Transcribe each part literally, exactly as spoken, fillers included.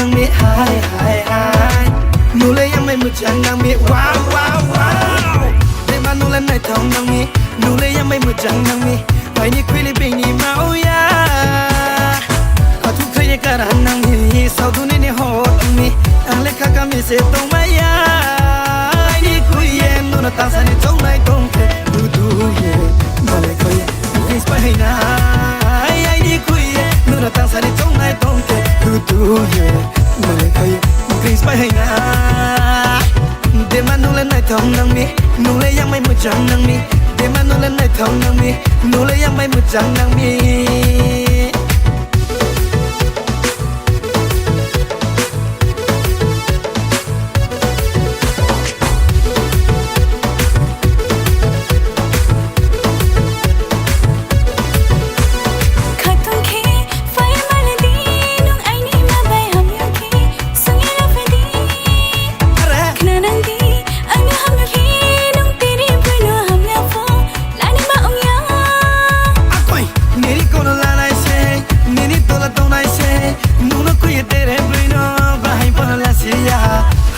Nangmi hai hai hai. Nule yang mai mujang nangmi. Wow wow wow. Dema nule naithok nangmi. Nule yang mai mujang nangmi. Aini khuili bini mauya. Athu khuili kara nangmi. Sauduni ni hot nangmi. Ang lekha kami se tongmaya. Aini khuiye nuna tasani chongnai tongkhe. Dudu ye. Malai khuiye. Please pahaina. Aini khuiye. Nuna tasani chongnai tongkhe. Dudu ye. Malai khuiye. Please pahaina. Dema nule naithok nangmi, nule yang mai mujang nangmi. Dema nule naithok nangmi, nule yang mai mujang nangmi. Khatung khe Fire maladi nung aini ma bai hamya khe sungya la phadi. Are. Khna nang di, ang no hamya khe nung tini bwino hamya pho lani ma ongya. Akoi, nini kono lanai se, nini tola tonai se, nuno kuye tere bwino bahai bono lasiya.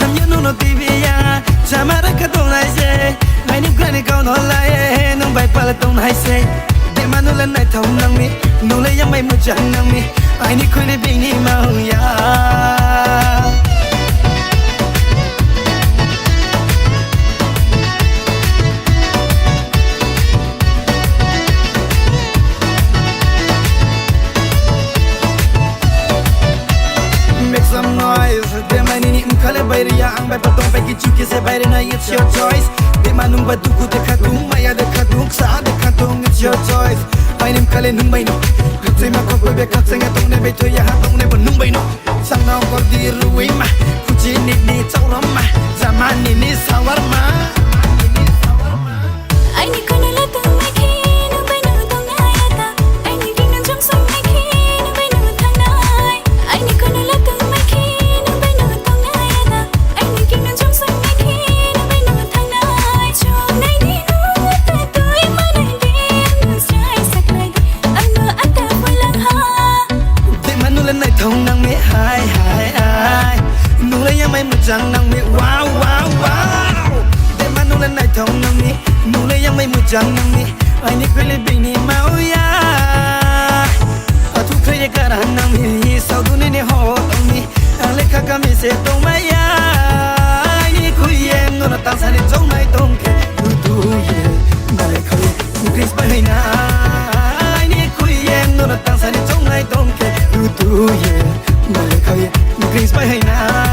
Hamya nuno tibiya, chama rakha tonai se, aini grani kono laye, nung bai pala tonai se. Dema nule naithok nangmi, nule yang mai mujang nangmi, aini khuili bini mauya. Make some noise, dema nini mkhale bairiya, ang bai patong bai kichu kise bairina, it's your choice. Dema nung ba duku de khatung, maya de khatung, sa de khatung, it's your choice. Aini mkhale nung bai no. Khakchangma khokoi be khakchangya tongnai bai thoya ha tongnai bo nung bai no. Sangno kor di ruwi ma, kuchi ni ni chaurom ma, jama ni ni sawar ma. Aini kono la tong mai khe nung bai no tong na ya ta. Aini ring no jom song mai khe nung bai no thang nai. Aini kono la tong mai khe nung bai no tong na ya ta. Aini king no jom song mai khe nung bai no thang nai. Chong nai di no ta tui ma nai di ang no sai sak nai di ang no ata pulang ha. Dema nule naithok nangmi hai hai hai. Nule yang mai mujang nangmi wow wow wow. Dema nule naithok nangmi, nule yang mai mujang nangmi. Aini khuili bini mauya. Athu khuili kara nangmi, sauduni ni hot nangmi. Ang lekha kami se tongmaya. Aini khuiye nuna tangsani chongnai tongkhe. Dudu ye, malai khuiye, Chris bahaina. Aini khuiye nuna tangsani chongnai tongkhe. Dudu ye, malai khuiye, Chris bahaina.